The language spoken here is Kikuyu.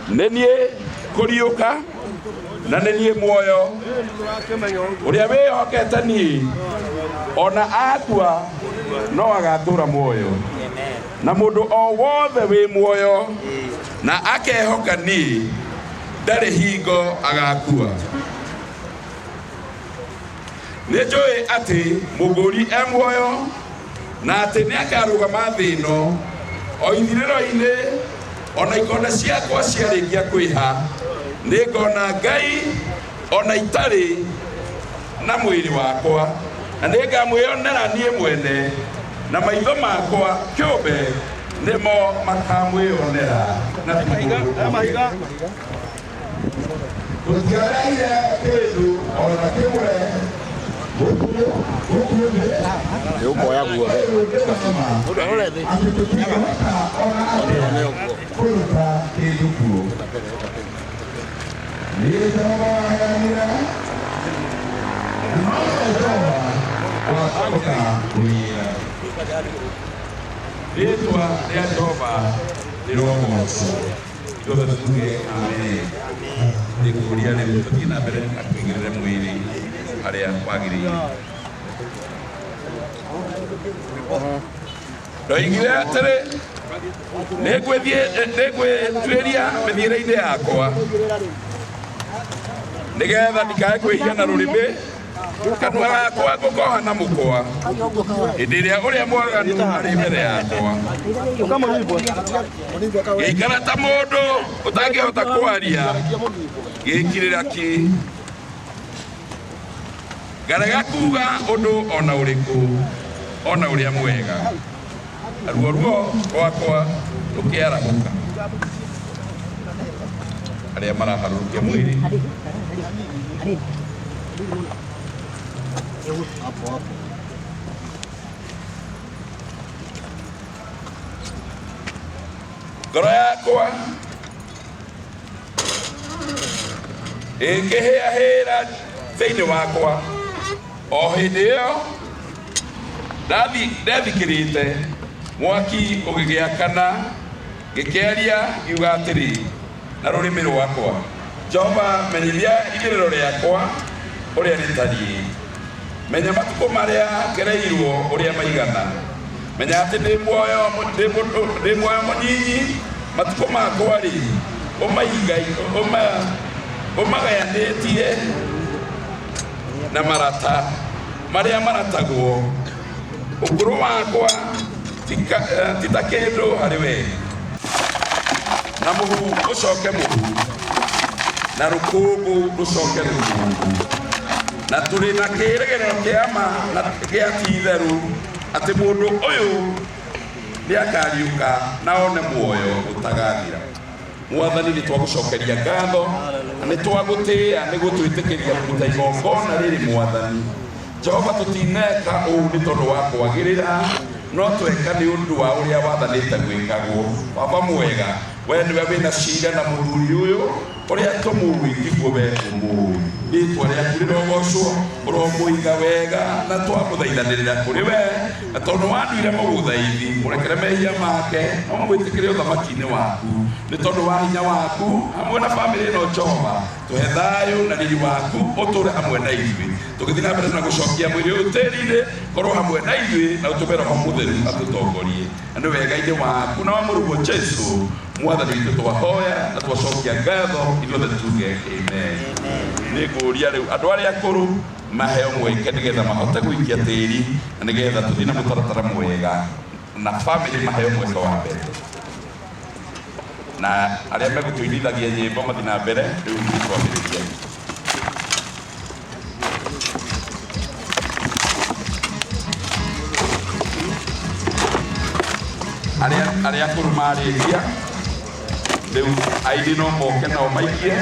Nĩ niĩ kũriũka na nĩ niĩ muoyo. Ũrĩa wĩhokete niĩ, ona akua no agatũũra muoyo. Na mũndũ o wothe wĩ muoyo na akehoka niĩ, ndarĩ hingo agakua. Nĩ njũĩ atĩ Mũgũri e muoyo na atĩ nĩ akarũgama thĩ ĩno o ithirĩro-inĩ, ona ikonde ciakwa ciarĩkia kwĩha, nĩ ngona Ngai ona itarĩ na mwĩrĩ wakwa, na nĩ ngamwĩonera niĩ mwene, na maitho makwa kĩũmbe nĩmo makamwĩonera na ti mũndũ ũngĩ. Tũtiagaire kĩndũ o na kĩmwe gũkũ gũkũ thĩ. Nĩũkoya guothe. Atĩ tũtingĩhota o na atĩa kũruta kĩndũ kuo. Nĩ Jehova waheanire, na nowe Jehova ũgacoka kũiyĩra. Rĩĩtwa rĩa Jehova rĩrogoocwo. Ithuothe tuge amen. Nĩngũria rĩu tũthiĩ na mbere na tũigĩrĩre mwĩrĩ harĩa wagĩrĩire. Ndoigire atĩrĩ, nĩngwĩtuĩria mĩthiĩre-inĩ yakwa, nĩgetha ndikae kwĩhia na rũrĩmĩ. Kanua gakwa ngũkoha na mũkwa hĩndĩ ĩrĩa ũrĩa mwaganu arĩ mbere yakwa. Gĩikara ta mũndũ ũtangĩhota kwaria, gĩkirĩra ki, ngarega kuga ũndũ o na ũrĩkũ, o na ũrĩa mwega. Naruo ruo rwakwa rũkĩarahũka. Arĩa maraharũrũkia mwĩrĩ. Ngoro yakwa ĩkĩhĩahĩra thĩinĩ wakwa o hĩndĩ ĩyo Ndethikĩrĩte, mwaki ũgĩgĩakana, ngĩkĩaria ngiuga atĩrĩ na rũrĩmĩ rwakwa, Jehova, menyithia ithirĩro rĩakwa ũrĩa rĩtariĩ, menya matukũ marĩa ngereirũo ũrĩa maigana. Menya atĩ ndĩ muoyo mũnyinyi, matukũ makwa-rĩ, ũmagayanĩtie na marata marĩa maratagwo. Ũkũrũ wakwa ti ta kĩndũ harĩ wee. Na mũhu ũcoke mũhu, na rũkũngũ rũcoke rũkũngũ. Na tũrĩ na kĩĩrĩgĩrĩro kĩa ma na gĩa ti-itherũ atĩ mũndũ ũyũ nĩakariũka na one muoyo ũtagathira. Mwathani, nĩ twagũcokeria ngatho na nĩ twagũtĩĩa nĩ gũtwĩtĩkĩria kũruta igongona rĩrĩ. Mwathani Jehova, tũtineka ũũ nĩ tondũ wa kwagĩrĩra, no tweka nĩ ũndũ wa ũrĩa wathanĩte gwĩkagwo. Baba mwega. We nĩwe wĩna cira na mũthuri ũyũ ũrĩa tũmũĩ tiguo we ũmũĩ. Rĩtwa rĩaku rĩrogocwo, ũromũiga wega na twamũthaithanĩrĩra kũrĩ we, na tondũ wanduire mũgũthaithi, mũrekere mehia make na ũmwĩtĩkĩre ũthamaki-inĩ waku. Nĩ tondũ wa hinya waku hamwe na bamĩrĩ ĩno Jehova, tũhe thayũ na riri waku ũtũre hamwe na ithuĩ. Tũgĩthiĩ na mbere na gũcokia mwĩrĩ ũyũ tĩri-inĩ, korwo hamwe na ithuĩ na ũtũme Roho Mũtheru atũtongorie. Na nĩ wega-inĩ waku na wa mũrũguo Jesũ mwathani witũ twahoya na twacokia ngatho ithuothe tuge amen. Nĩ ngũria rĩu andũ arĩa akũrũ maheo mweke nĩgetha mahote gũikia tĩri na nĩgetha tũthiĩ na mũtaratara mwega na bamĩrĩ maheo mweke wa mbere na arĩa megũtũinithagia nyĩmbo mathiĩ na mbere. Rĩu nĩ twambĩrĩria. Arĩa akũrũ marĩkia, rĩu aini no moke nao maikie.